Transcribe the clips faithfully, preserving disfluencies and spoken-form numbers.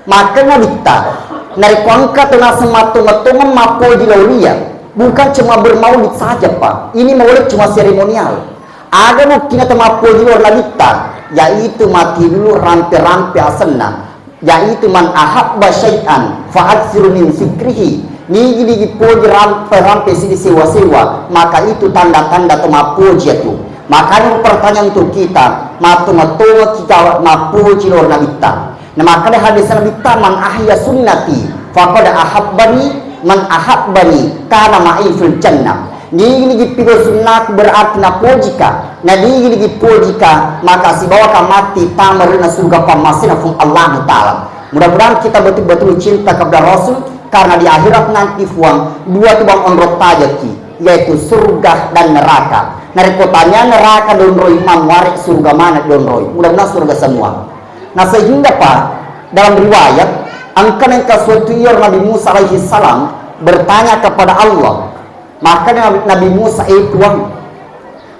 Maka Nabitta, narekko engka to naseng mattonga-tongeng mappoji lao ri iyya, bukan cuma bermaulid saja, Pak. Ini maulid cuma seremonial. Aga buktina to mappoji lao ri Nabitta, yaitu mati dulu rampe-rampe asenna, yaitu man ahabba syai'an fa aksiru min zikrihi. Nigi-nigi poji rampe-rampe sidi sewa-sewa, maka itu tanda-tanda to mappoji atu. Makanya pertanyaan untuk kita, mattonga-tonga kita mappoji lao ri Nabitta. Na makkeda hadis Nabitta, "Man ahya sunnati faqad ahabbani, man ahabbani kana ma'i fil jannah." Nigi-nigi piga sunnaku berarti napojika, na nigi-nigi pojika maka sibawaka matti tama ri surga pammasena Puang Allahu Ta'ala. Mudah-mudahan kita betul-betul cinta kepada Rasul, karena di akhirat nanti Puang dua tu bang onrong tajaki, yaitu surga dan neraka. Narekko tania neraka donroi, mamuare surga mana donroi. Mudah-mudahan surga semua. Nah, sehingga, Pak, dalam riwayat, engka nengka suatu iyaro Nabi Musa alaihi salam bertanya kepada Allah. Maka Nabi, Nabi Musa, "Eh, Puang,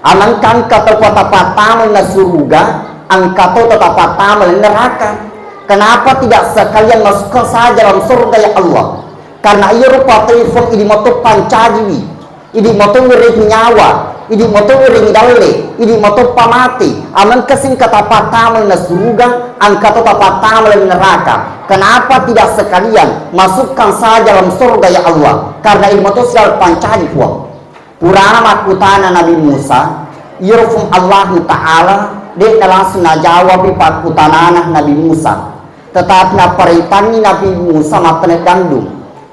amengka engka to tapattamai na suruga, engka to tapattamai neraka. Kenapa tidak sekalian masukkan saja dalam surga, ya Allah? Karena iyaro patoi Puang idi mato pancajiwi." Idi mato wiring nyawa, idi mato wiring dalle, idi mato pamate, amengka singka tapattamai na suruga, engka to tapattamai neraka. Kenapa tidak sekalian masukkan saja dalam surga, ya Allah? Karena idi mato sial pancaji, Puang. Purana makkutana Nabi Musa, iyaro Puang Allahu Ta'ala de'na langsung najawabi pakkutanana Nabi Musa. Tetapi napparentanni Nabi Musa mattaneng gandum.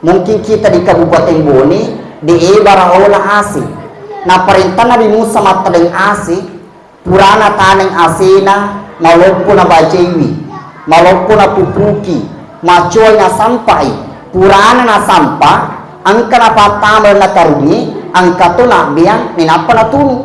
Mungkin kita di Kabupaten Bone, de' e baraona ase. Napparentang Nabi Musa mattaneng ase, purana taneng asena, maloppo nabajaiwi, maloppo napupuki, macoai nasampai. Purana nasampa, engka napattama lalenna karungnge, engka to nabbeang, nainappa natunu.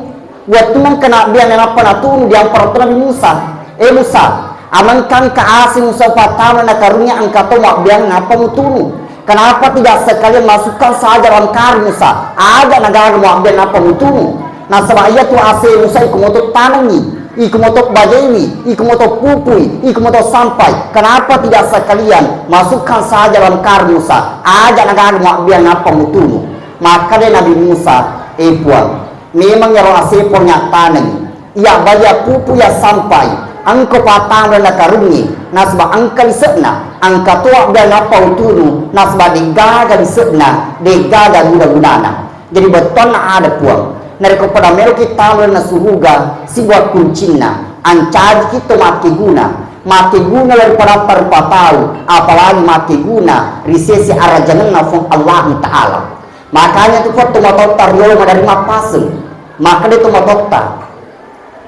Wettunna engka nabbeang nainappa natunu, diamparo to Nabi Musa, "Eh Musa, amengka engka ase Musa upattama lalenna karungnge, engka to mabbeang nappa mutunu. Kenapa tidak sekalian masukkan saja dalam karung, Musa? Aja nagaga mabbeang nappa mutunu. Nasaba iyatu ase Musa iko moto tanengngi, iko moto bajaiwi, iko moto pupui, iko moto sampai. Kenapa tidak sekalian masukkan saja dalam karung, Musa? Aja nagaga mabbeang nappa mutunu." Makkeda Nabi Musa, "Eh Puang, memang iyaro ase Puang yattanengngi, iya baja pupu yassampai, engka pattama lalenna karungnge, nasaba engka lise'na, engka to abbeang nappa utunu, nasaba de'gaga lise'na, de'gaga guna-gunana." Jadi bettuanna ada, Puang, narekko pada meloki tama lalenna suruga, sibuat kuncinna, ancajiki to makkeguna, makkeguna daripada rupa tau, apalagi makkeguna ri sese arajangenna Puang Allahu Ta'ala. Makanya tu Puang, tomatoatta riolo maderri mappaseng. Makkeda tomatoatta,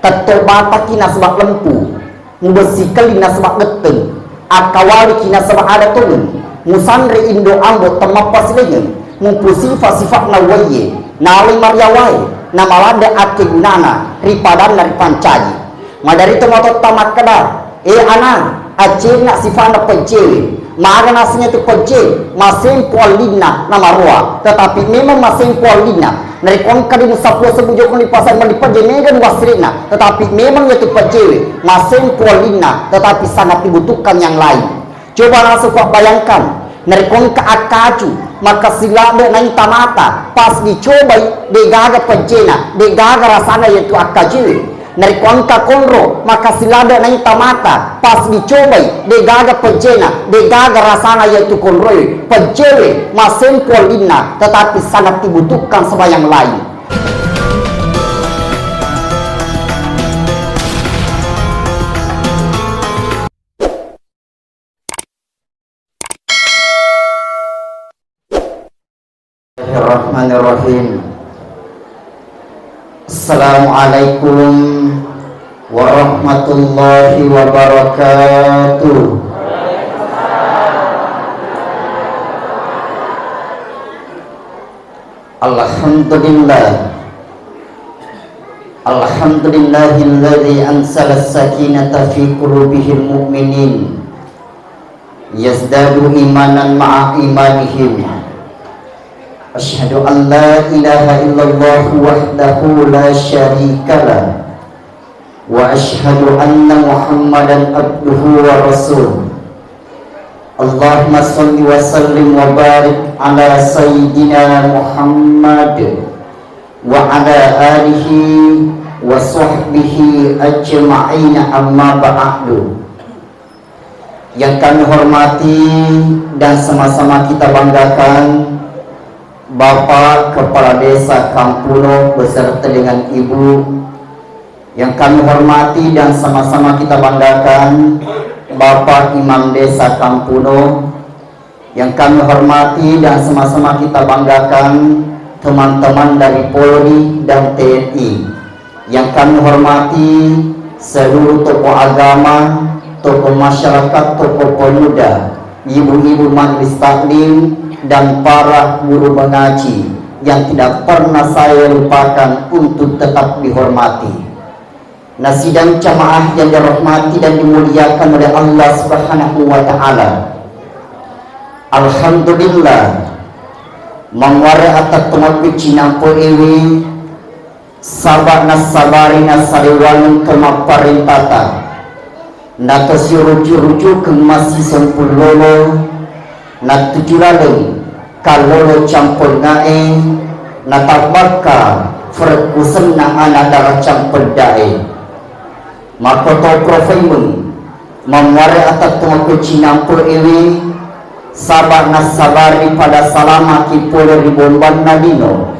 "Tetto bataki nasaba lempu, mubessi kelli nasaba getteng, akkawaliki nasaba ada tongeng, musanre indo ambo temmappasilaingeng, mupusifa-sifa'na uwaiye, nalai mariawae, namaladde akkegunana ri padanna ripancaji." Maderri tomatoatta makkeda, "Eh ana, accenna sifana pejjewe. Maga nasengnge tu pejje, masempo allinna namaroa. Tetapi memang masempo allinna. Narekko engka di musapua sebbu jokoni pasai melli pejje, mega duwassirena. Tetapi memang yatu pejjewe, masempo allinna, tetapi sangat dibutuhkan yang lain." Coba langsung Pak bayangkan, narekko engka akkacu, maka siladde naita mata, pas dicobai, de'gaga pejjena, de'gaga rasana yatu akkacuwe. Narekko engka konro, maka siladde naita mata, pas dicobai, de'gaga pejjena, de'gaga rasana yatu konroe, pejjewe, masempo allinna, tetapi sangat dibutuhkan sebayang lain. Bismillahirrahmanirrahim. Assalamualaikum warahmatullahi wabarakatuh. Alhamdulillah. Alhamdulillahilladzi anzala sakinata fi qulubihil mu'minin. Yazdadu imanan ma'a imanihim. Asyhadu an la ilaha illallah wahdahu la syarika lah. Wa asyhadu anna Muhammadan abduhu wa rasuluh. Allahumma salli wa sallim wa barik ala sayyidina Muhammad wa ala alihi wa sahbihi ajma'in, amma ba'du. Yang kami hormati dan sama-sama kita banggakan Bapak Kepala Desa Kampuno beserta dengan Ibu. Yang kami hormati dan sama-sama kita banggakan Bapak Imam Desa Kampuno. Yang kami hormati dan sama-sama kita banggakan teman-teman dari Polri dan T N I. Yang kami hormati seluruh tokoh agama, tokoh masyarakat, tokoh pemuda, ibu-ibu majelis taklim, dan para guru mengaji yang tidak pernah saya lupakan untuk tetap dihormati. Nasidang jamaah yang dirahmati dan dimuliakan oleh Allah Subhanahu wa Ta'ala. Alhamdulillah, mamuare atattomabbi cinampo ewe, saba nassabari nasalewangeng kemapparentata, natasiruju-rujukeng massisempulolo, nattuju laleng kallolo campengngae, natabbakka ferekkusenna ana dara campeddae. Makkoto profaimeng, mamuare atatto makko cinampo ewe, saba nassabari pada salamaki pole ri bombanna lino.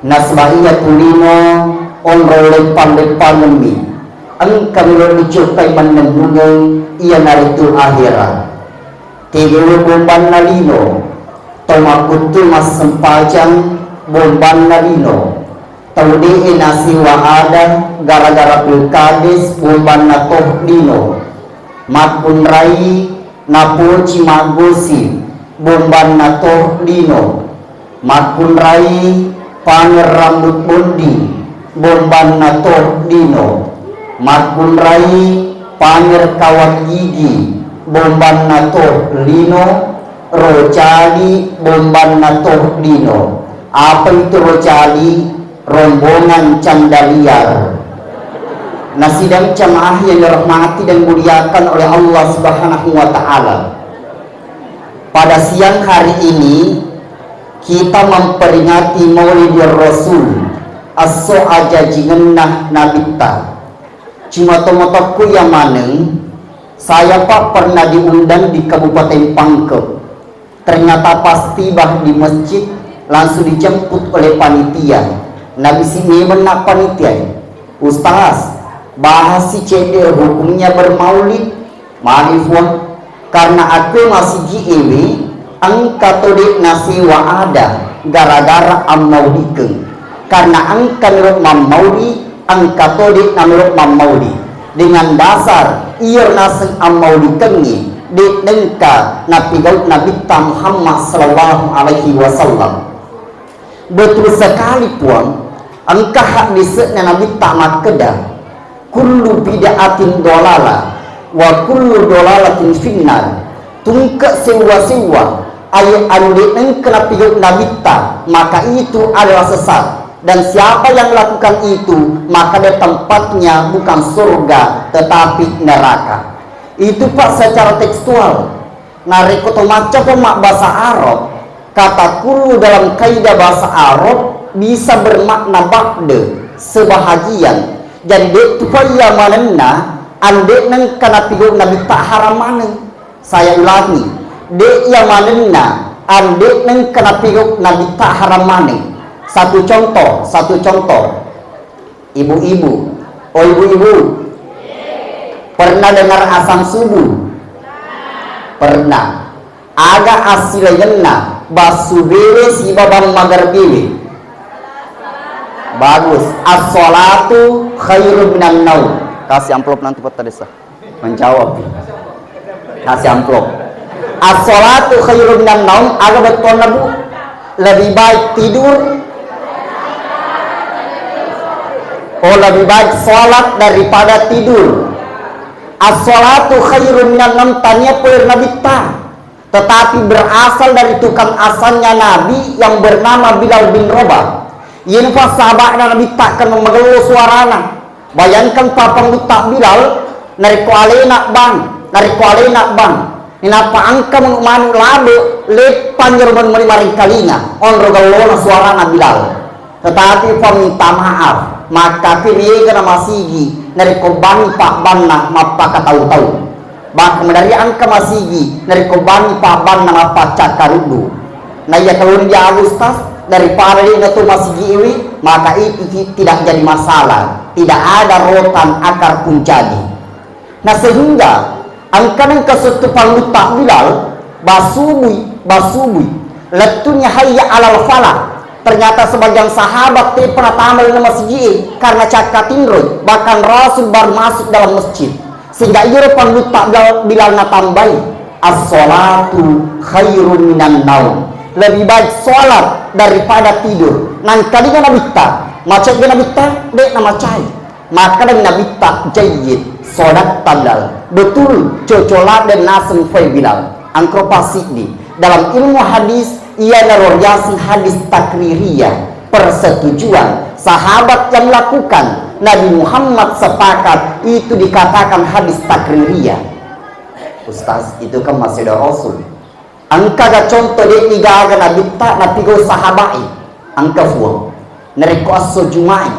Nasaba iyatu lino onrong leppang-leppangemmi, engka melo dicokkai mannennungeng, iyanaritu ahera. Tegewe bombanna lino, to makkuttu massempajang bombanna lino, tau de'e nasewa ada gara-gara pilkades bombanna toh lino, makkunrai napoci maggosi bombanna toh lino. Makkunrai pamer rambut bondi bombanna toh lino. Makkunrai pamer kawat gigi bombanna toh lino. Rocali bombanna toh lino. Apa itu rocali? Rombongan canda liar. Nasidang jamaah yang dirahmati dan dimuliakan oleh Allah Subhanahu wa Ta'ala. Pada siang hari ini, kita memperingati Maulidur Rasul, esso ajajingenna Nabitta. Cuma tomotokku iya maneng, saya, Pak, pernah diundang di Kabupaten Pangkep. Ternyata pas tiba di masjid, langsung dijemput oleh panitia. Nabisi memeng na panitia, "Ustaz, bahasi cedde hukumnya bermaulid?" Magi, Fuang, karena aku masigi ewe, engka to de nasewa ada gara-gara ammaulikeng. Karena engka melo mammauli, engka to de namelo mammauli. Dengan dasar iya naseng ammaulikengngi de nengka napigau Nabitta Muhammad sallallahu alaihi wasallam. Betul sekali, Puang. Engka haddise'na Nabitta makkeda, "Kullu bid'atin dolalah, wa kullu dolalatin finnar." Tungke sewwa-sewwa, aye anu de nengka napigau Nabitta, maka itu adalah sesat. Dan siapa yang lakukan itu, maka dia tempatnya bukan surga, tetapi neraka. Itu, Pak, secara tekstual. Narekko to maccapo mabbasa Arab, kata kullu dalam kaidah bahasa Arab bisa bermakna ba'da, sebahagian. Jadi, de tupa iya manenna, ande nengka napigau Nabitta haram maneng. Saya ulangi, de iya manenna, ande nengka napigau Nabitta haram maneng. Satu contoh, satu contoh. Ibu-ibu, oh ibu-ibu, pernah dengar azan subuh? Pernah. Aga assilaingenna bassu bele sibawa magarbiwe? Bagus. As-salatu khairum minan naum. Kasih amplop nanti Pak Desa. Menjawab. Kasih amplop. As-salatu khairum minan naum, aga bettuanna, Bu? Lebih baik tidur. Oh, lebih baik sholat daripada tidur. As-salatu khairum minan naum tania pole Nabitta. Tetapi berasal dari tukang azannya Nabi yang bernama Bilal bin Rabah. Iyanu pa sahaba'na Nabitta kan magello suarana. Bayangkan papang gutta Bilal, narekko alena bang, narekko alena bang. Ninappa engka manu-, manu labe, leppang jero manu-, manu maringkalinga, onro gellona suarana Bilal. Tetapi fa minta maaf, makkapi mega na masigi narekko banni pabbanna mappakatau-tau. Bahkan maderri engka masigi narekko banni pabbanna mappaccakkaruddu. Na iya kalori di Agustus, daripada de'na to masigi iwi, maka itu ti-, tidak jadi masalah. Tidak ada rotan akar pun jadi. Na sehingga engka nengka settu pallutta Bilal, basubui, basubui. Lettunya hayya alal falah. Ternyata sebagian sahabat te pernah tamal na masigi e karena cakka tinroi, bahkan Rasul baru masuk dalam masjid. Sehingga iyaro pallutta Bilal, Bilal natambai, "As-salatu khairum minan naum." Lebih baik salat daripada tidur. Nangkalinga Nabitta, macai ga Nabitta? De' namacai. Makkeda Nabitta, "Jayyid, sodakta Bilal." Betul, coco ladde naseng fai Bilal. Engka rupa siddi. Dalam ilmu hadis, iyanaro riaseng hadis takririyah, persetujuan sahabat yang melakukan, Nabi Muhammad sepakat, itu dikatakan hadis takririyah. Ustaz, itu kan masih ada Rasul. Engkaga contoh de'ni gaga Nabitta napigau sahaba'i? Engka Fuang. Narekko esso Juma'i.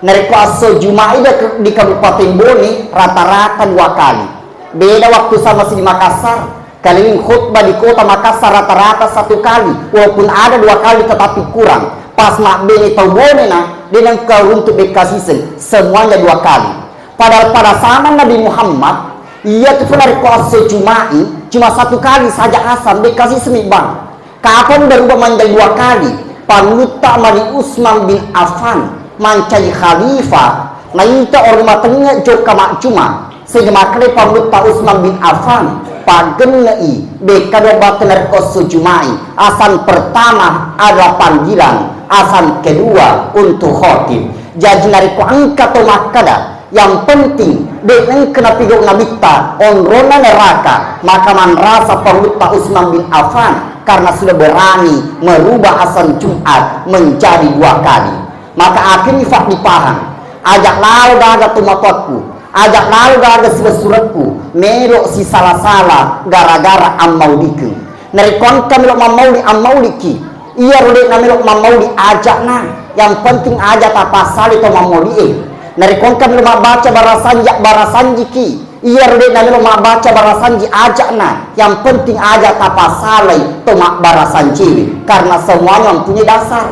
Narekko esso Juma'i de-, di Kabupaten Bone rata-rata dua kali. Beda waktu sama si di Makassar. Kaliling khutbah di kota Makassar rata-rata satu kali. Walaupun ada dua kali tetapi kurang. Pas mabbene tau Bone na, de' nengka runtu' bekka siseng. Semuanya dua kali. Padahal pada zaman Nabi Muhammad, iya tu pun narekko esso Juma'i, cuma satu kali saja asar, de' kasi semibbang. Kapan berubah menjadi dua kali? Pallutta mani Utsman bin Affan, mancaji khalifah, naita orang matengnya jokka majjuma. Sehingga makkeda pallutta Utsman bin Affan, paggenne'i, bekka dua batu narekko esso Juma'i. Asan pertama adalah panggilan, asan kedua untuk khotib. Jaji narekko engka to makkeda, yang penting, de' nengka napigau Nabitta, onronna neraka, maka manrasa pallutta Utsman bin Affan karena sudah berani merubah asal Jumat menjadi dua kali. Maka akhirnya fa dipahang, ajak lalo gaga tomatoakku, ajak lalo gaga silessurekku, melo sisala-sala gara-gara ammaudikeng. Narekko engka melo mammauli, ammauliki. Iyaro de' namelo mammauli, ajakna. Yang penting aja tapassalai to mammauli e. Narekko engka melo mabbaca barasanji, barasanjiki. Iyaro de' namelo mabbaca barasanji, ajakna. Yang penting aja tapassalai to mabbarasanjiwe. Karena semuanya mempunyai dasar.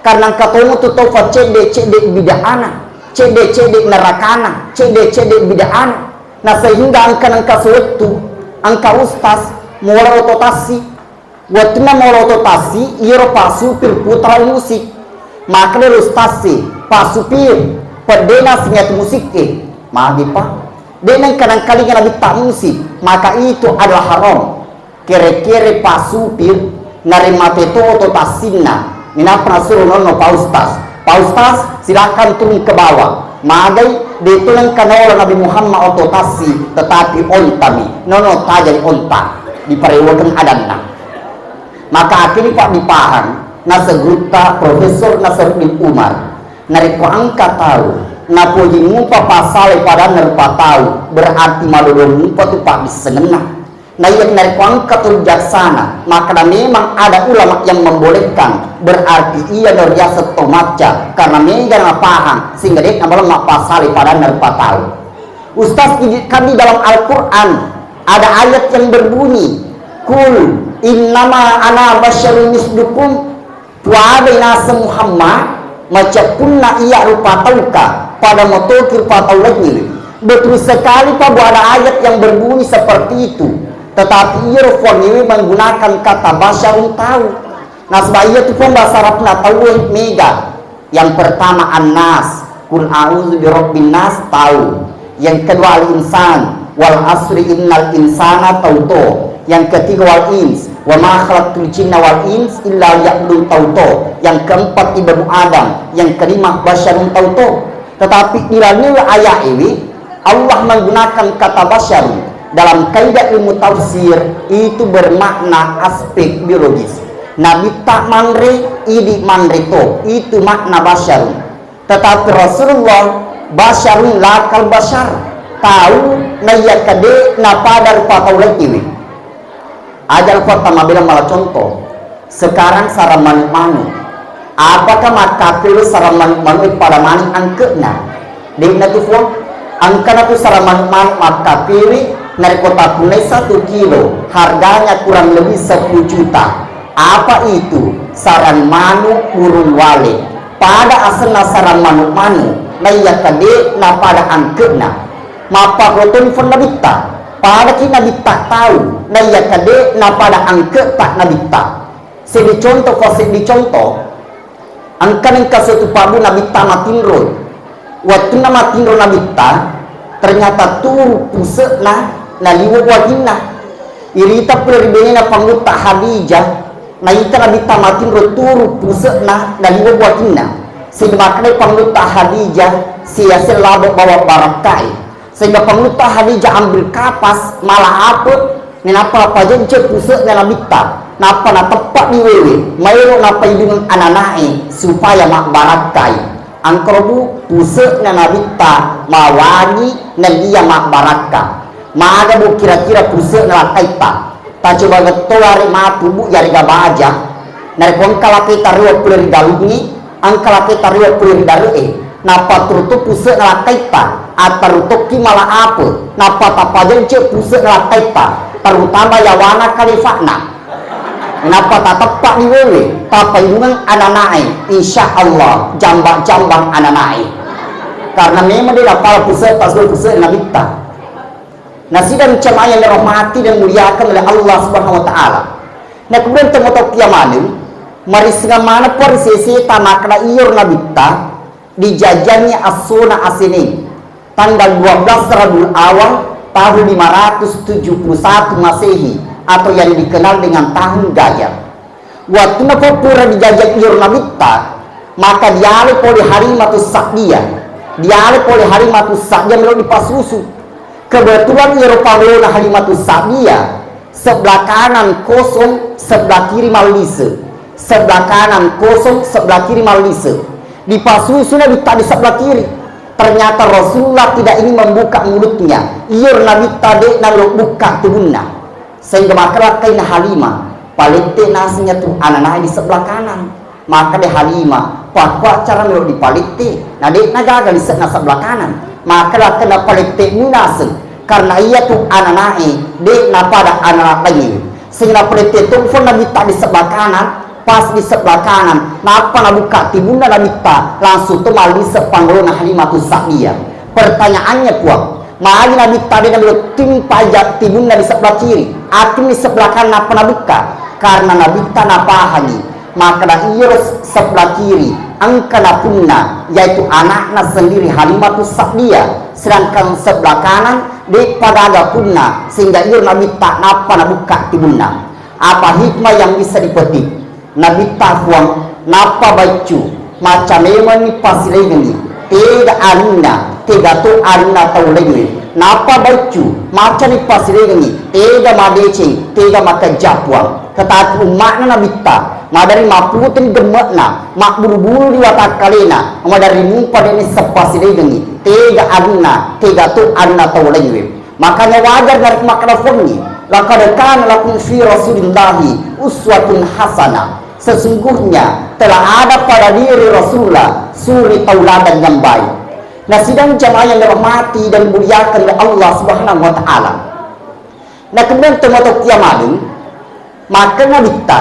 Karena engka tomo tu tau fa cedde-cedde bid'ahna, cedde-cedde nerakana, cedde-cedde bid'ahna. Na sehingga engka nengka sewettu, engka ustaz, mola oto tassi, Wettunna molo oto tassi, iyaro Pak Supir putar musik. Makkedaro ustazé, "Pak Supir, peddéna sengngé atu musiké." "Magi, Pak?" "Dé' nengka nangkalinga nabitta musik, maka itu adalah haram." Kéré-kéré Pak Supir narémmaté to oto tassinna, nainappa nasuro nonno Pak Ustaz. "Pak Ustaz, silakan turun ke bawah." Magai, dé' to nengka naola Nabi Muhammad oto tassi, tetapi ontami. Nono tajari onta, diparéwakeng adanna. Maka akhirnya, Pak, dipahang, naseng gurutta Profesor Nasaruddin Umar, narékko engka tau napoji mupa passalai padanna rupa tau, berarti madodo mupa tu paddissengenna. Naiya narékko engka tau bijaksana, makkeda memang ada ulama yang membolehkan, berarti iyana riaseng to macca, karena méga napahang, sehingga dé' nabalemma passalai padanna rupa tau. Ustaz, idi' kan di dalam Al-Quran ada ayat yang berbunyi, "Qul innama ana basyarun mislukum." Puadai naseng Muhammad, macappunna iya rupa tauka, pada motoki rupa tau laingnge. Betul sekali, Pak, Bu, ada ayat yang berbunyi seperti itu. Tetapi iyaro Puangngewe menggunakan kata basyarun tau. Nasaba iyatu Puang bahasa Arabna tauwe méga. Yang pertama An-Nas, Qul a'udzu birabbin nas, tau. Yang kedua Al-Insan, Wal asri innal insana, tau to. Yang ketiga Wal Ins, Wa ma khalaqtul jinna wal ins illa liya'budun, tau to. Yang keempat Ibnu Adam, yang kelima Basyarun, tau to. Tetapi di dalam ayat ini Allah menggunakan kata basyarun dalam kaidah ilmu tafsir itu bermakna aspek biologis. Nabitta manre, idi' manre to, itu makna basyarun. Tetapi Rasulullah basyarun la kal basyar, tau naiyakkede napada rupa tau laingnge. Aja' lupa tama bela mala contoh. Sekarang sarang manu'-manu'. Apakah makkapiro sarang manu'-manu' pada mani' angke'na? De'na tu, Puang. Engkana tu sarang manu'-manu' makkapiri, narekko tappunnai satu kilo, harganya kurang lebih sepuluh juta. Apa itu? Sarang manu' burung walet. Pada asenna sarang manu'-manu', naiya kade' na pada angke'na. Mappakkotoni fon nabitta. Padaki nabitta tau, naiya kade' na pada angke'ta nabitta. Seddi contoh, fa seddi contoh. Engka nengka suatu pabbu nabitta matinro. Wettunna matinro nabitta, ternyata turu puse'na naliwe' waginna. Irita pole ri benena Pangulutta Khadijah, naita nabitta matinro turu puse'na naliwe' waginna. Sehingga makkedai Pangulutta Khadijah, siaseng labo' bawa barakkai. Sehingga Pangulutta Khadijah ambil kapas, mala ape', nenappa napajence' puse'na nabitta, nappa nateppa' di wewe, maelo napaidungeng anana'e supaya mabbarakkai. Engka ro, Bu, puse'na nabitta mawagi nennia mabbarakka. Maga, Bu, kira-kira puse'na lakkaitta? Tacoba getto are matu, Bu, yarega baja. Narekko engka lakkaita riwa pole ri galungnge, engka lakkaita riwa pole ri dare'e, nappa turu to puse'na lakkaitta, attaru tokki mala ape', nappa tapajence' puse'na lakkaitta, terutama yawana kalifa'na. Nappa tateppa' di wewe, tapaidungeng anana'e, insya Allah jamba-jambang anana'e. Karena memang de' napala puse'ta, selalu puse'na nabitta. Nasidang jamaah yang dirahmati dan muliakan oleh Allah Subhanahu wa Ta'ala. Na kemudian tomatoa maneng, marissengang maneng pa ri seseta makkeda iyaro nabitta dijajiangngi essona Aseneng, tanggal dua belas Rabiul Awal tahun lima ratus tujuh puluh satu Masehi, atau yang dikenal dengan tahun Gajah. Wettunna pura dijajiang iyaro nabitta, maka dialai pole Halimatus Sa'diyah. Dialai pole Halimatus Sa'diyah melo dipasusu. Kebetulan iyaro panglona Halimatus Sa'diyah, sebelah kanan kosong, sebelah kiri mallise. Sebelah kanan kosong, sebelah kiri mallise. Dipasusu nabitta di sebelah kiri. Ternyata Rasulullah tidak ingin membuka mulutnya. Iyaro nabitta de' nalo bukka tubunna. Sehingga makkedai Halimah, palette' naseng iyatu anana'e di sebelah kanan. Makkedai Halimah, pakkua cara melo dipalette', na de' nagaga lise'na sebelah kanan. Makkedai, palette' mi naseng, karena iyatu anana'e de' napada anana' laingnge. Sehingga palette' tongfong nabitta di sebelah kanan, pas di sebelah kanan, nappa nabukka tibunna nabitta, langsung to mallise panglona Halimatus Sa'diyah. Pertanyaannya, Puang, magi nabitta de' nalo timpa ja tibunna di sebelah kiri, atau di sebelah kanan nappa nabukka? Karena nabitta napahangi makkeda iyaro sebelah kiri engka napunna, yaitu anakna sendiri Halimatus Sa'diyah, sedangkan sebelah kanan de'pa gaga punna, sehingga iyaro nabitta nappa nabukka tibunna. Apa hikmah yang bisa dipetik? Nabitta, Puang, nappa baiccu, macca memenni pasiregengngi, tega anunna, tega to anunna tau laingnge. Nappa baiccu, maccani pasiregengngi, tega madeceng, tega makejja, Puang. Tetapi umma'na nabitta, maderri maputeng gemme'na, mabburu-buru ri watakkalena, maderri mupa de' nisseng pasiregengngi, tega anunna, tega to anunna tau laingnge. Makanya wajar narekko makkeda fonni, "Laqad kana lakum fi Rasulillahi uswatun hasanah." Sesungguhnya telah ada pada diri Rasulullah suri tauladan yang baik. Nah, sidang jamaah yang dirahmati dan dimuliakan oleh Allah Subhanahu wa Ta'ala. Nah, kemudian tomatoa maneng, maka nabitta,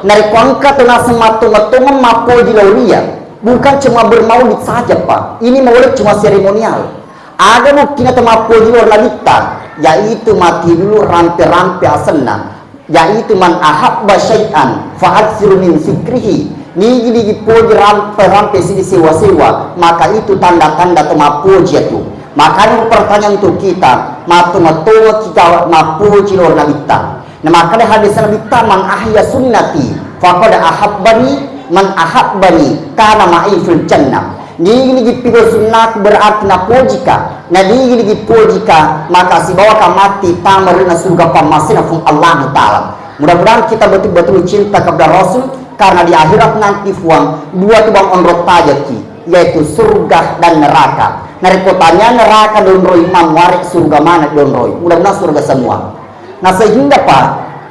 narekko engka to naseng mattonga-tongeng mappoji lao ri iyya, bukan cuma bermaulid saja, Pak. Ini maulid cuma seremonial. Aga buktina to mappoji lao ri nabitta, yaitu mati dulu rampe-rampe asenna, yaitu man ahabba syai'an fa aktsiru min zikrihi. Nigi-nigi poji rampe-rampe sidi sewa-sewa, maka itu tanda-tanda to mappoji atu. Makanya pertanyaan untuk kita, mattonga-tonga kita mappoji lao ri nabitta. Na makkeda hadis Nabitta, "Man ahya sunnati faqad ahabbani, man ahabbani kana ma'i fil jannah." Nigi-nigi piga sunnaku berarti napojika, na nigi-nigi pojika maka sibawaka matti tama ri surga pammasena Puang Allahu Ta'ala. Mudah-mudahan kita betul-betul cinta kepada Rasul, karena di akhirat nanti, Puang, dua tu bang onrong tajaki, yaitu surga dan neraka. Narekko tania neraka donroi, mamuare surga mana donroi. Mudah-mudahan surga semua. Nah, sehingga, Pak,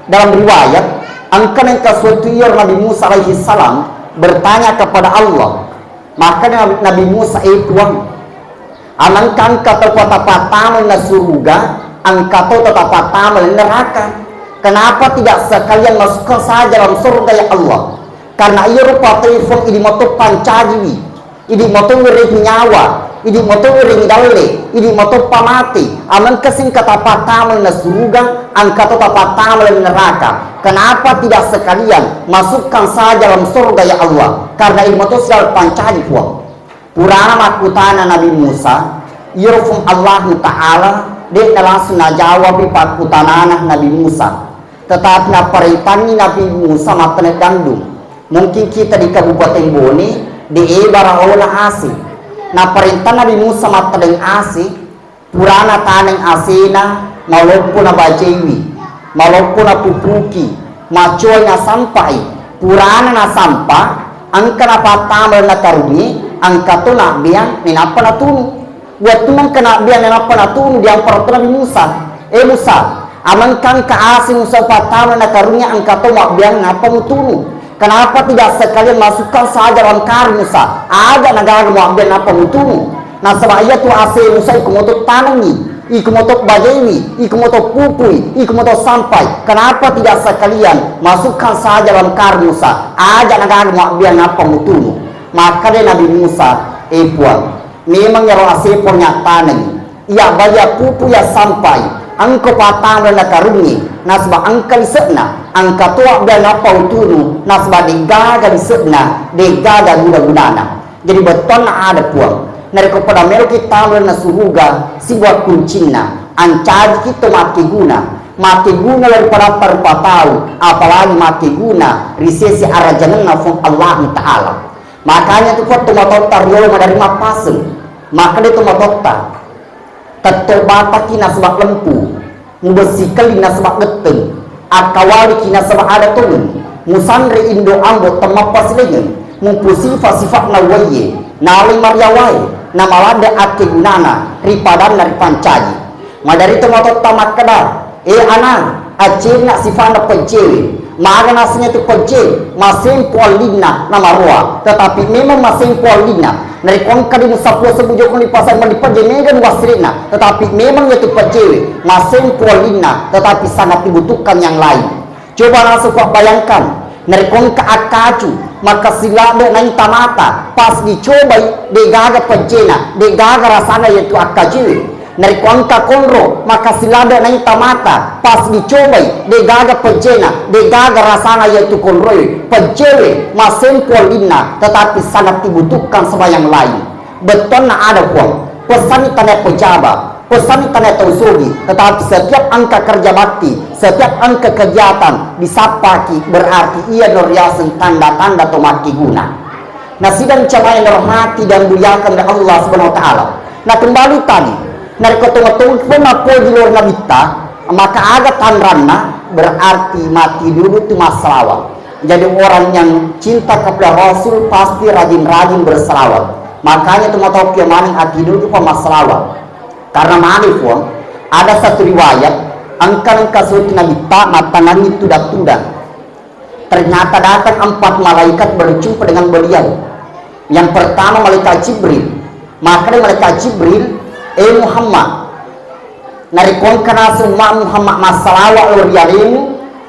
Dalam riwayat, engka nengka suatu iyaro Nabi Musa alaihi salam bertanya kepada Allah. Maka Nabi Musa, "Eh Puang, amengka engka tau patapatama na suruga, engka to tatapatama neraka. Kenapa tidak sekalian masukkan saja dalam surga ya Allah? Karena iya rupa telepon ini moto pancajiwi." Idi moto wiring nyawa, idi moto wiring dalle, idi moto pamati, amengka singka tapatama na suruga, engka to tapatama neraka. Kenapa tidak sekalian masukkan saja dalam surga ya Allah? Karena idi moto sial pancaji Puang. Purana makkutana Nabi Musa, iyaro Puang Allahu Ta'ala de' na langsung najawabi pakkutanana Nabi Musa. Tetapi naparentanni Nabi Musa mattaneng gandum. Mungkin kita di Kabupaten Bone, de' bara laona ase. Naparenta Nabi Musa mattaneng ase, purana taneng asena, maloppo nabajaiwi, maloppo napupuki, macoai nasampai. Purana nasampa, engka napattama na karungnge, engka to nabbeang, nainappa natunu. Wettunna engka nabbeang nainappa natunu, diamparo to Nabi Musa, "Eh Musa, amengka engka ase Musa upattama na karungnge, engka to mabbeang nappa mutunu. Kenapa tidak sekalian masukkan saja dalam karung Musa? Aja nagaga mabbeang nappa mutunu. Nasaba iya tu ase Musa iko moto tanengi, iko moto bajaiwi, iko moto pupui, iko moto sampai. Kenapa tidak sekalian masukkan saja dalam karung Musa? Aja nagaga mabbeang nappa mutunu." Makkeda Nabi Musa, "Eh Puang, memang ero ase Puang yattanengi. Iya baja pupu ya sampai, engka pattama na karungnge, nasaba engka lise'na, engka to abbeang nappa utunu, nasaba de'gaga lise'na, de'gaga guna-gunana." Jadi bettuanna ada Puang, narekko pada meloki tama na suruga, sibuat kuncinna, ancajiki to makkeguna, makkeguna laripada rupa tau, apalagi makkeguna ri sese arajangenna Puang Allahu Ta'ala. Makanya tu Puang tomatoatta riolo maderri mappaseng. Makkeda tomatoatta, "Tettobataki nasaba lempu, mubessikelli nasaba getteng, akkawaliki nasaba ada tongeng, musanre indo ambo temmappasilaingeng, mupusifa-sifa'na uwaiye, nalai mariawae, namaladde akkegunana ri padanna ripancaji." Maderri tomatoatta makkeda, "Eh ana, accenna sifa'na pejjewe. Maga nasengnge tu pejje, masempo allinna namaroa. Tetapi memang masempo allinna. Narekko engka di musappulo sebbu jokong di pasar mani pejje, mega nuwassirina. Tetapi memang iya tu pejjewe, masempo allinna, tetapi sangat dibutuhkan yang lain." Coba langsung Pak bayangkan, narekko engka akkacu, makkasing ladde naita mata, pas dicobai, de'gaga pejjena, de'gaga rasana yaitu akkacuwe. Narekko engka konro, makkasing ladde naita mata, pas dicobai, de'gaga pejjena, de'gaga rasana yaitu konroe, pejjewe, masempo allinna, tetapi sangat dibutuhkan sama yang lain. Bettuanna ada Puang, pesanni tania pejaba, pesanni tania tau sogi, tetapi setiap engka kerja bakti, setiap engka kegiatan disappaki, berarti iya no riaseng tanda-tanda to makkeguna. Nasidang jamaah yang dirahmati dan dimuliakan oleh Allah Subhanahu wa Ta'ala. Nah, kembali tadi, narekko tongeng-tongeng pun mappoji lao ri Nabitta, maka aga tanranna, berarti mati dulu tu massalawat. Jadi orang yang cinta kepada Rasul pasti rajin-rajin bersalawat. Makanya tu matokki maning ati dulu tu pa massalawat. Karena mani Puang, ada satu riwayat, engka nengka suatu Nabitta mattanangi tudang-tudang. Ternyata datang empat malaikat berjumpa dengan beliau. Yang pertama malaikat Jibril. Makkeda malaikat Jibril, "Eh Muhammad, narekko engka naseng umma Muhammad massalawa lao ri alemu,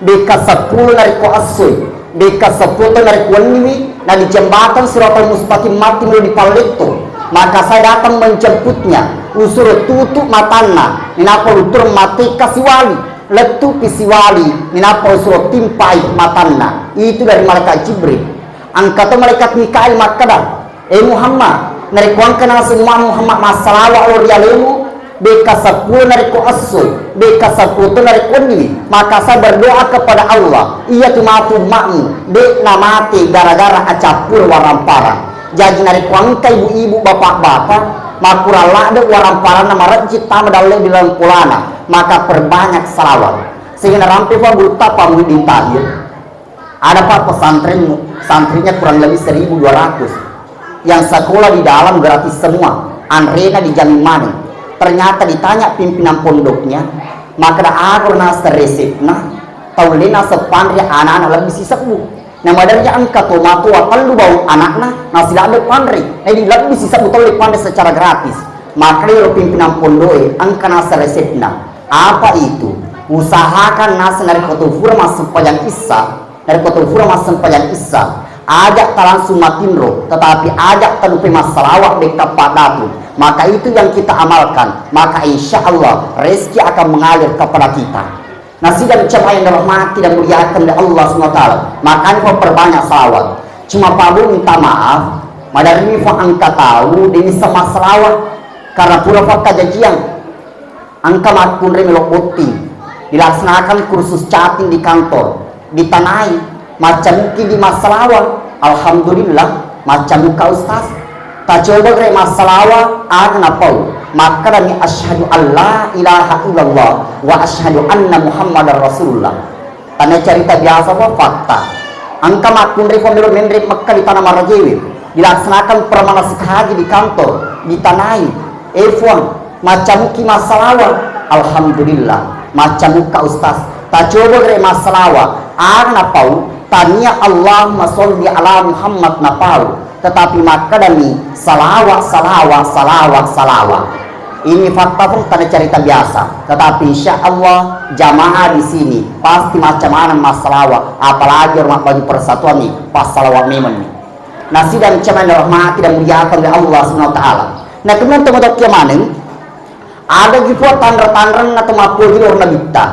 bekka seppulo narekko essoi, bekka seppulo to narekko wenniwi, na di jembatan Siratal Mustaqim matti melo dipalletto, maka saya datang menjemputnya, usuro tutu matanna, ninappa utureng mattekka siwali." Lettupi siwali, ninappa usuro timpai matanna. Itu dari malaikat Jibril. Engka to malaikat Mikail makkeda, "Eh Muhammad, narekko engka naseng umma Muhammad massalawa lao ri alemu, bekka seppulo narekko essoi, bekka seppulo to narekko wenniwi, maka saya berdoa kepada Allah, iya tu matu ummamu, de' namate gara-gara acappur waramparang." Jaji narekko engka ibu-ibu, bapak-bapak, makurang ladde waramparanna marejji tama dalle di laleng polana, maka perbanyak salawat. Sehingga narampe Pak gurutta Pak Muhyiddin Tahir, ada Pak pesantren, santrinya kurang lebih seribu dua ratus. Yang sekolah di dalam gratis semua, anrena dijamin maneng. Ternyata ditanya pimpinan pondoknya, makkeda, "Aga naseng resepna?" Taulle naseng panre anana lebbi sisebbu. Namaderja engka tomatoa tellu bawang anakna, nasiladde panre. Jadi lebbi sisebbu taulle panre secara gratis. Maka ero pimpinan pondoe engka naseng resepna. Apa itu? Usahakan naseng narekko to fura massempajang issa, narekko to fura massempajang issa, aja talangsung matinro, tetapi aja talupai massalawa bekka paddatu. Maka itu yang kita amalkan, maka insya Allah rezeki akan mengalir kepada kita. Nasidang jamaah yang dirahmati dan muliakan oleh Allah Subhanahu wa Ta'ala, makanya perbanyak salawat. Cuma Pak Bu minta maaf, maderri fa engka tau de' nisseng massalawa karena pura fakkajajiang. Engka makkunrai melo botting, dilaksanakan kursus chatting di kantor, ditanai, maccamuki di massalawa. Alhamdulillah, maccamukka ustaz. Tacoba gare massalawa, aga napau. Makkedami, "Asyhadu an la ilaha illallah wa asyhadu anna Muhammadar Rasulullah." Tanai carita biasa fa, fakta. Engka makkunrai fa melo menre Mekka di tanah marajewe, dilaksanakan permanasik haji di kantor, ditanai, "Eh Fuang, maccamuki massalawa?" "Alhamdulillah, maccamukka ustaz." Tacoba gare massalawa, aga napau? Tania Allahumma sholli ala Muhammad napau, tetapi makkedami, "Salawat, salawat, salawat, salawat." Ini fakta pun tanai carita biasa, tetapi insya Allah jamaah di sini pasti macca maneng massalawa, apalagi rumah baju persatuan nih, pas salawat memang nih. Nasidang jamaah yang dirahmati dan muliakan oleh Allah Subhanahu wa Ta'ala. Nah, kemudian teman-teman maneng, ada juga tanra-tanranna to mappoji lao ri Nabitta.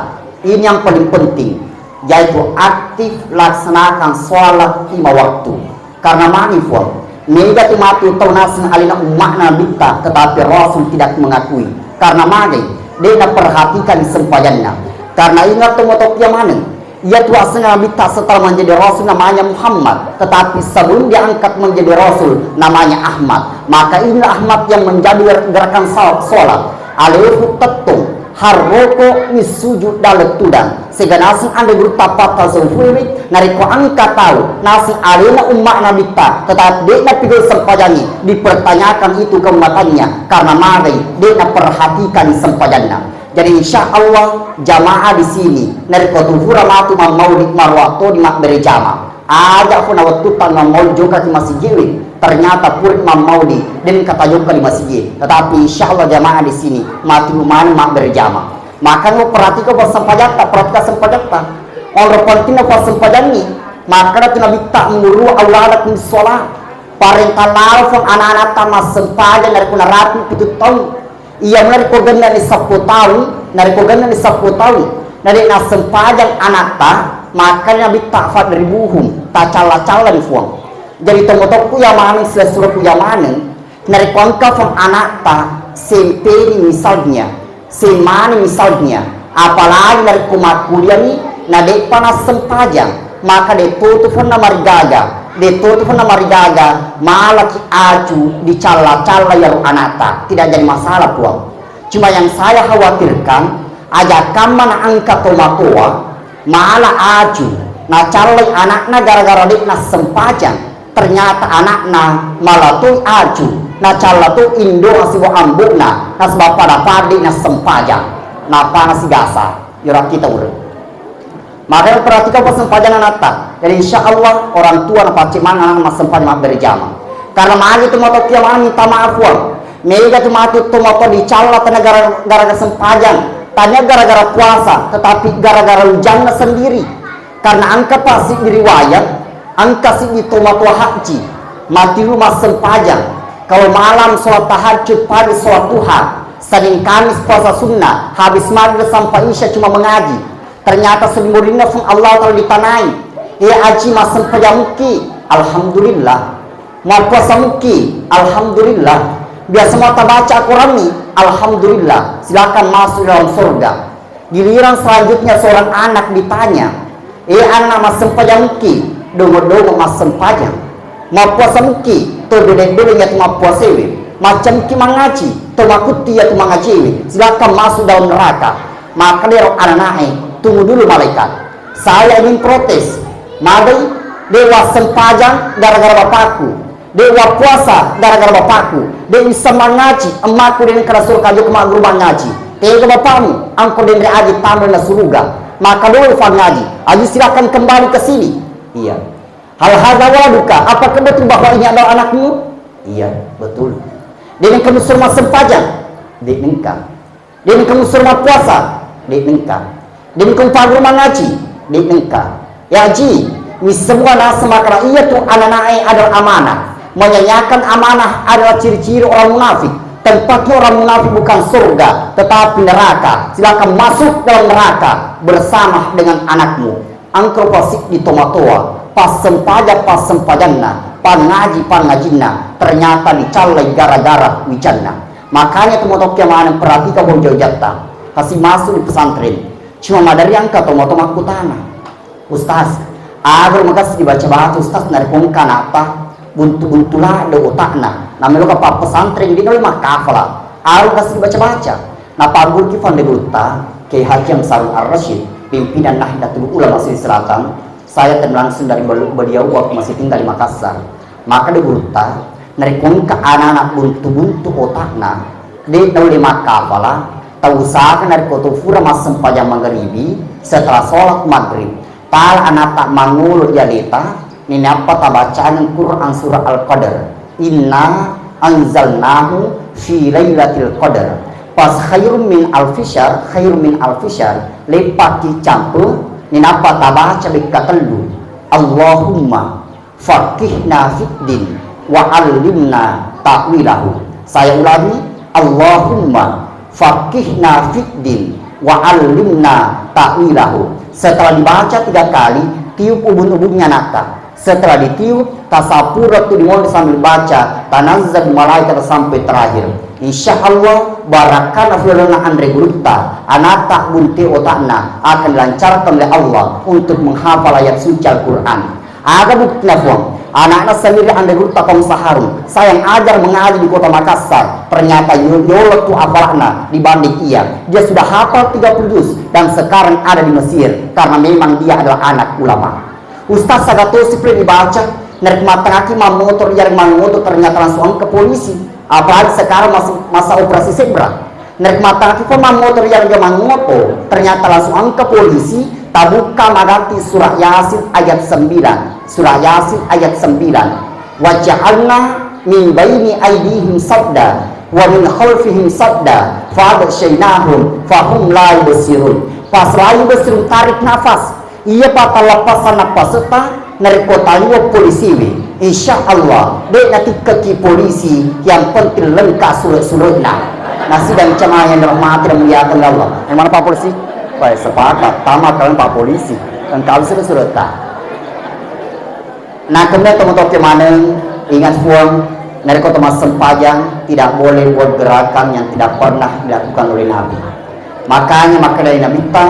Ini yang paling penting, yaitu aktif laksanakan sholat lima waktu. Karena magi Fuang, mega tu matu tau naseng alena umma'na Nabitta, tetapi Rasul tidak mengakui. Karena magai, de' naperhatikan sempajanna. Karena ingat to matokia maneng, Iyatu asenna Nabitta setelah menjadi Rasul namanya Muhammad, tetapi sebelum diangkat menjadi Rasul namanya Ahmad. Maka inilah Ahmad yang menjadi gerakan sal-, sholat. Alefu tettong, harroko missujud dalam tudang. Sega naseng anre gurutta patta seufuiwi, narekko engka tau naseng alena umma Nabitta, tetapi de' napigau sempajangi, dipertanyakan itu keumatannya karena magai de' naperhatikan sempajanna. Jadi insya Allah jamaah di sini narekko tu fura matu mammaulid maruwa to di mabbere jama. Aja funa wettu tang mammaulid jokka ki masigi wi. Ternyata pura mammaulid dan kata jokka di masigi. Tetapi insya Allah jamaah di sini matu maneng mabbere jama. Maka perhatikan pas sempajatta, perhatikan sempajatta. Onro pentingna pas sempajanni. Maka tu Nabitta muru awladakum sholat. Parentah lalfong anak-anak ta massempajang narekko narapi pitu taung. Iya, narekko gennani seppulo taung, narekko gennani seppulo taung, na de' nassempajang anatta, makkeda Nabitta, "Fadribuhum, tacalla-callani Fuang." Jadi tomotokku iya maneng, silessurekku iya maneng, narekko engka Fuang anatta, sempeni misalnya, semmani misalnya, apalagi narekko makkuliani, na de'pa nassempajang, maka de' to tu Fuang namarigaga, de' to tu Fuang namarigaga, malaki acu dicalla-calla iyaro anatta, tidak jadi masalah Fuang. Cuma yang saya khawatirkan, aja kamma na engka tomatoa mala acu, nacallai anakna gara-gara de' nassempajang. Ternyata anakna mala toi acu, nacalla to indo sibawa ambo'na, nasaba pada-pada de' nassempajang. Nappa nasigasa, iyaro kita ureng. Makanya perhatikan pas sempajang anatta. Jadi insya Allah orang tua napacce maneng anak massempajang mabbere jama. Karena magi tu matokia maneng minta maaf Fuang. Mega tu matu tu moto dicalla tania gara-gara sempajang, tania gara-gara puasa, tetapi gara-gara ujanna sendiri. Karena engka pa siddi riwayat, engka siddi tomatoa haji, matiwi massempajang. Kalau malam sholat tahajud, pagi sholat duha, Senin Kamis puasa sunnah, habis maghrib sampai isya cuma mengaji. Ternyata sering murinna Fuang Allah Ta'ala ditanai. "Eh, aji massempajang muki?" "Alhamdulillah." "Mappuasa muki?" "Alhamdulillah." "Biasa mau tabaca Al-Quran ni?" "Alhamdulillah." Silakan masuk dalam surga. Giliran selanjutnya seorang anak ditanya, "Eh, anak, massempajang muki?" "Dongo-dongo massempajang." "Mappuasa muki?" "To bede-bede iyatu mappuasewe." "Macca muki mangaji?" "To makutti iyatu mangajiwe." Silakan masuk dalam neraka. Maka dero ananae, "Tunggu dulu malaikat. Saya ingin protes. Magai, de' wassempajang gara-gara bapakku. De' wappuasa gara-gara bapakku. De' wisseng mangaji, emmakku de' nengka nasuro kaju ke magguru mangaji. Tega bapakmu, angko denre aji tama na suruga, maka doi fangaji, aji silakan kembali ke sini. Iya. Hal hadza waladuka, apakah betul bahwa ini adalah anakmu? Iya, betul. Dena kamu suruh massempajang? De nengka. Dena kamu suruh mappuasa? De nengka. Dena kamu pagur mangaji? De nengka. Ya ji, mi semua nasema kalau iya tu anak-anaknya adalah amanah. Menyanyiakan amanah adalah ciri-ciri orang munafik. Tempatnya orang munafik bukan surga, tetapi neraka. Silakan masuk dalam neraka bersama dengan anakmu. Engka rupa siddi tomatoa, passempaja-passempajanna, pangaji-pangajinna, ternyata dicallai gara-gara wijanna. Makanya tomatoa maneng perhatikan wong jatta. Kasi masuk di pesantren. Cuma madari engka tomatoa makkutana, "Ustaz, aga makassi dibaca-baca, Ustaz, narekko engka anakta buntu-buntu ladde otakna. Nameloka pappesantren, de naulle makkafala. Aga makassi dibaca-baca." Napaggurki fande gurutta, Kiai Haji Amsarul Ar-Rasyid, pimpinan Nahdlatul Ulama Sulawesi Selatan, saya terima langsung dari bel-, beliau waktu masih tinggal di Makassar. Makkeda gurutta, narekko engka anak-anak buntu-buntu otakna, de naulle makkafala, tausahakan narekko to fura massempajang magaribi, setelah sholat maghrib, tala anatta mangolo ri aleta, ninappa tabacangeng Quran surah Al-Qadar. Inna anzalnahu fi lailatul qadar. Pas khairum min alfi syahr, khairum min alfi syahr, leppakki campe, ninappa tabaca bekka tellu. Allahumma faqihna fid din wa allimna ta'wilahu. Saya ulangi, Allahumma faqihna fid din wa allimna ta'wilahu. Setelah dibaca tiga kali, tiup ubun-ubunnya anakta. Setelah ditiup, tasapura tu dimulai sambil baca, tanazzal malaikat sampai terakhir. Insya Allah, barakana firona anre gurutta, anakta bunte otakna akan dilancarkan oleh Allah untuk menghafal ayat suci Al-Quran. Aga buktina, Puang? Anakna sendiri anre gurutta Komsa Harun. Saya yang ajar mengaji di kota Makassar. Ternyata yo-, yolo tu hafalna dibanding ia. Dia sudah hafal tiga puluh juz dan sekarang ada di Mesir karena memang dia adalah anak ulama. Ustaz, sagatosi pole dibaca, narekko mattangaki mammotor, iyarega mangoto, ternyata langsung engka polisi. Apalagi sekarang mas-, masa operasi zebra. Narekko mattangaki ko mammotor iyarega mangoto, ternyata langsung engka polisi, tabukka maganti surah Yasin ayat sembilan. Surah Yasin ayat sembilan. Wa ja'alna min baini aidihim sadda, wa min khalfihim sadda, fa aghsyainahum, fa hum la yubsirun. Pas la yubsirun, tarik nafas. Iya pa talleppasang nappasetta, narekko taliwa polisiwi, insya Allah, de natikkekki polisi, yang penting lengkap surat-suratna. Nasidang jamaah yang dirahmati dan dimuliakan Allah. Yang mana Pak Polisi? Baik, sepakat. Tama kalian Pak Polisi. Lengkap surat-suratta. Nah, kemudian teman-teman maneng, ingat Puang, narekko to massempajang, tidak boleh buat gerakan yang tidak pernah dilakukan oleh Nabi. Makanya makkedai Nabitta,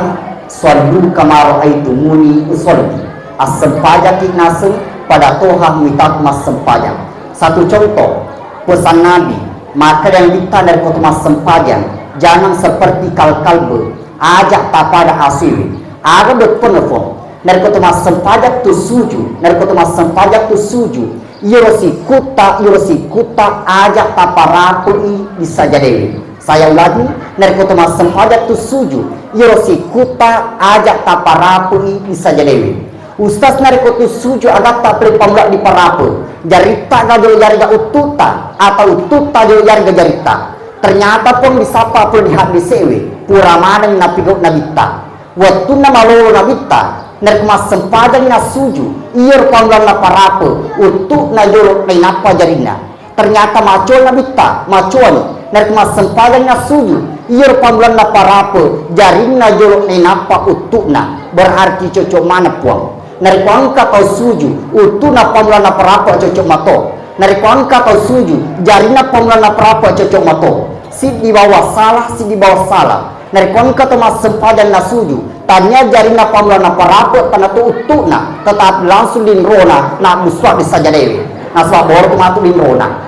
"Shallu kama ra'aitumuni usalli." Assempajakki naseng pada toha muitaku massempajang. Satu contoh, pesan Nabi, makkedai Nabitta narekko to massempajang, jangan seperti kal-kalbe, aja tapada asiwi. Aga bettuanna, Puang? Narekko to massempajang tu suju, narekko to massempajang tu suju, iyaro sikkutta, iyaro sikkutta aja taparapui di sajadewe. Saya ulangi, narekko to massempajang tu suju, iyaro sikkutta aja taparapui di sajadewe. Ustaz, narekko tu suju agatta pole pammula diparape, jaritta ga jolo yarega uttutta, atau uttutta jolo yarega jaritta? Ternyata pun disappa pole di haddesewe, pura maneng napigau Nabitta. Wettunna malolo Nabitta, narekko massempajang nassuju, iyaro pammulanna parape, uttu'na jolo nainappa jarinna. Ternyata macoa Nabitta, macoani. Narekko massempajang nassuju, iyaro pammulanna parape, jarinna jolo nainappa uttu'na. Berarti cocok maneng, Puang. Narekko engka tau suju, uttu'na pammulanna parape cocok mato. Narekko engka tau suju, jarinna pammulanna parape cocok mato. Siddi bawang salah, siddi bawang salah. Narekko engka to massempajang nasuju, tania jarinna pammulanna parape tanato uttu'na, tetapi langsung linrona nabbusua di sajadewe. Nasaba boro tu matu linrona.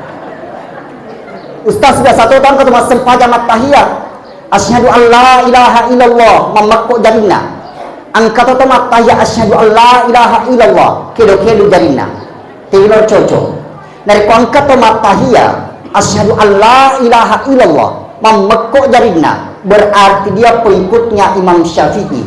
Ustaz, biasa to engka to massempajang mattahiya, "Asyhadu an la ilaha illallah," mammekko jarinna. Engka to to mattahiya, "Asyhadu an la ilaha illallah," kedo-kedo jarinna. Telo cocok. Narekko engka to mattahiya, "Asyhadu an la ilaha illallah," mammekko jarinna, Berarti dia pengikutnya Imam Syafi'i.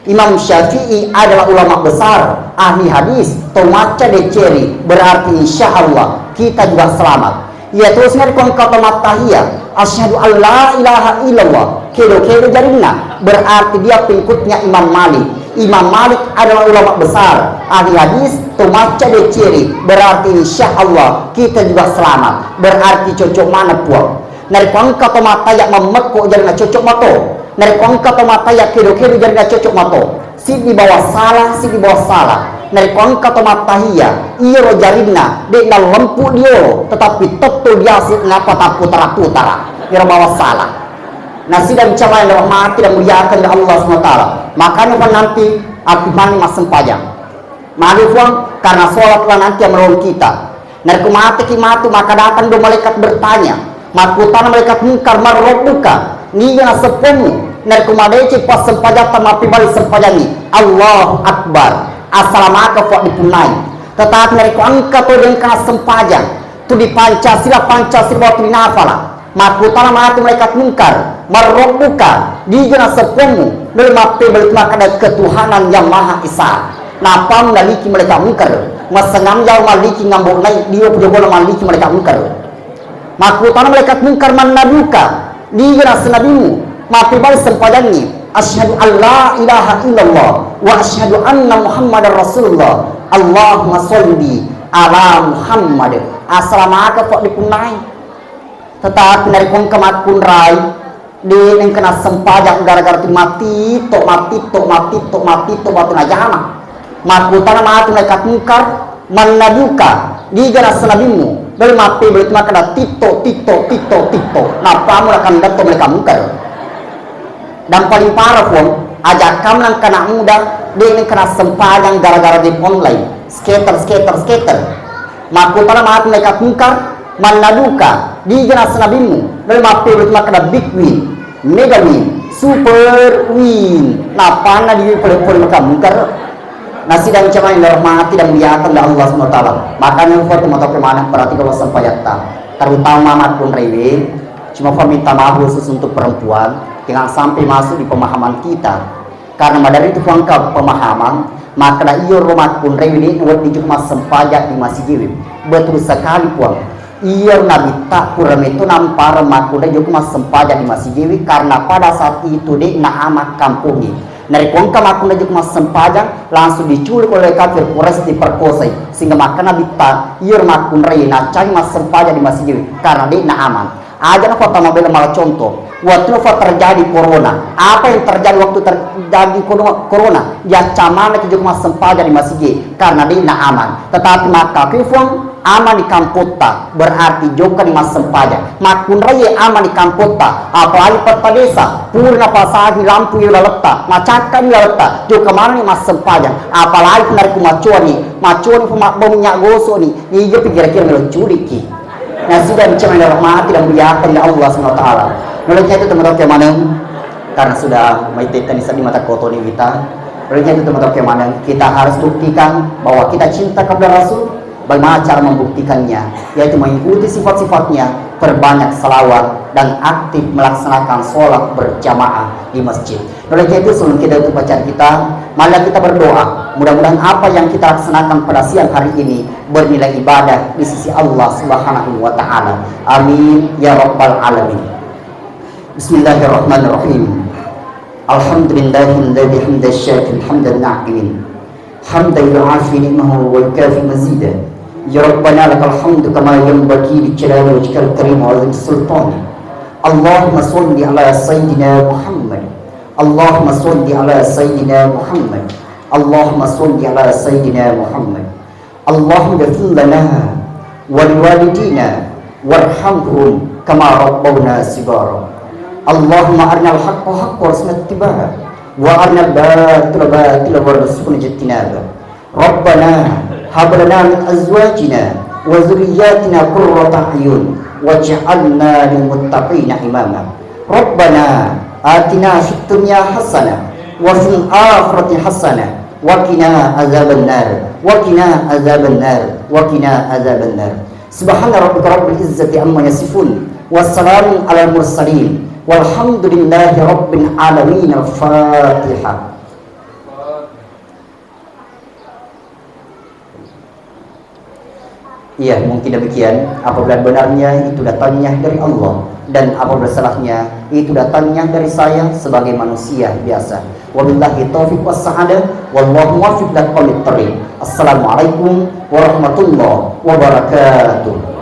Imam Syafi'i adalah ulama besar, ahli hadis, to macca deceri, berarti insya Allah kita juga selamat. Iya terus narekko engka to mattahiya, asyhadu an la ilaha illallah, kedo-kedo jarinna, berarti dia pengikutnya Imam Malik. Imam Malik adalah ulama besar, ahli hadis, to macca deceri, berarti insya Allah kita juga selamat, berarti cocok mana puang. Narekko engka to mattahiya mammekko jarinna cocok mato. Narekko engka to mattahiya kedo-kedo jarinna cocok mato. Siddi bawang sala, siddi bawang sala. Narekko engka to mattahiya, iyaro jarinna de' nallempu diolo, tetapi tetto diasu ngapa tapputara-putara. Iyaro bawang sala. Nasidang jamaah yang dirahmati dan muliakan oleh Allah Subhanahu wa Ta'ala. Makanya kan nanti aku mani massempajang. Magi puang, karena sholatlah nanti yang menolong kita. Narekko mateki matu, maka datang dua malaikat bertanya. Makkutana malaikat mungkar, "Man rabbuka?" Niga naseppommu? Narekko madeceng passempajatta, mappebali sempajangngi, "Allahu Akbar." Assalamaka fuak dipunnai. Tetapi narekko engka to dengka sempajang, tu di Pancasila, Pancasila waktu dinafala. Makkutana matu malaikat mungkar, "Man rabbuka?" Niga naseppommu? Nole mappebali tu makkeda, "Ketuhanan yang Maha Esa." Nappa naliki malaikat mungkar, "Massengam jao malliki ngambo nai diwa pujogona malliki malaikat mungkar." Makkutana malaikat mungkar, "Man nabiyuka?" Niga nassenabimmu? Mappebali sempajangngi, "Asyhadu an la ilaha illallah wa asyhadu anna Muhammadar Rasulullah. Allahumma sholli ala Muhammad." Assalamaka fuak dipunnai. Tetapi narekko engka makkunrai, de' nengka nassempajang gara-gara tu matitto, matitto, matitto, matitto batu najama. Makkutana matu malaikat mungkar, "Man nabiyuka?" Niga nassenabimmu? Dole mappebali tu makkeda, "Titto, titto, titto, titto." Nappamu nakandatto malaikat mungkar. Dan paling parah puang, ajakkamna engka anak muda, de' nengka nassempajang gara-gara game online. Skater, skater, skater. Makkutana matu malaikat mungkar, "Man nabiyuka?" Niga nassenabimmu? Nole mappebali tu makkeda, "Big win, mega win, super win." Nappanna di pole-pole malaikat mungkar. Nasidang jamaah yang dirahmati dan muliakan oleh Allah Subhanahu wa Ta'ala. Makanya, buat teman-teman maneng, perhatikan wassempajatta. Terutama makkunraiwe, cuma fa minta maaf khusus untuk perempuan, jangan sampai masuk di pemahaman kita. Karena maderri tu engka pemahaman, makkeda iyaro makkunraiwe de' nawedding jokka massempajang di masigi'e. Betul sekali, Puang. Iyaro Nabitta pura metto nampareng makkunrai jokka massempajang di masigi'e, karena pada saat itu de' naamang kampongnge. Narekko engka makkunrai jokka massempajang, langsung diculik oleh kafir Quraisy, diperkosai. Sehingga makkeda Nabitta, iyaro makkunrai naccangi massempajang di masigi'e, karena de' naamang. Aja' nafatta mabela mala contoh. Wettunna fa terjadi corona. Apa yang terjadi waktu terjadi corona? Corona. Yaccamana ki jokka massempajang di masigi karena de' naamang. Tetapi makkakui Puang, amang di kampotta, berarti jokka ni massempajang. Makkunrai amang di kampotta, apalagi petta desa, pura napasang lampu ri laletta, macakka ri laletta, jokka maneng ni massempajang. Apalagi narekko macoani, macoani Puang, mabbau minyak gosok ni, niga pi kira-kira melo culikki. Nasidang jamaah yang dirahmati dan dimuliakan oleh Allah Subhanahu wa Ta'ala. Nolai tu teman-teman maneng, karena sudah maitetta ni seddi mata kotoni kita. Nolai tu teman-teman maneng, kita harus buktikan bahwa kita cinta kepada Rasul. Bagaimana cara membuktikannya? Yaitu mengikuti sifat-sifatnya, perbanyak salawat, dan aktif melaksanakan sholat berjamaah di masjid. Oleh karena itu, sebelum kita tutup acara kita, marilah kita berdoa. Mudah-mudahan apa yang kita laksanakan pada siang hari ini bernilai ibadah di sisi Allah Subhanahu wa Ta'ala. Amin ya Rabbal Alamin. Bismillahirrahmanirrahim. Alhamdulillahilladzi hamdan syakirin hamdan na'imin. حمدا يوافي نعمه ويكافئ مزيده. يا ربنا لك الحمد كما ينبغي لجلال وجهك الكريم وعظيم سلطانك. اللهم صل على سيدنا محمد. اللهم صل على سيدنا محمد. اللهم صل على سيدنا محمد. اللهم اغفر لنا ولوالدينا وارحمهم كما ربونا صغارا. اللهم أرنا الحق حقا وارزقنا اتباعه، وأرنا الباطل باطلا وارزقنا اجتنابه. ربنا هب لنا من أزواجنا وذرياتنا قرة أعين واجعلنا للمتقين إماما. ربنا آتنا في الدنيا حسنة وفي الآخرة حسنة وقنا عذاب النار، وقنا عذاب النار، وقنا عذاب النار. سبحان ربك رب العزة عما يصفون، وسلام على المرسلين، Walhamdulillahi rabbil alamin. Al-Fatihah. Iya, mungkin demikian. Apabila benarnya, itu datangnya dari Allah, dan apabila salahnya, itu datangnya dari saya sebagai manusia biasa. Wabillahi taufiq wassahadah. Wallahu muwaffiq ila aqwamit thariq. Assalamualaikum warahmatullahi wabarakatuh.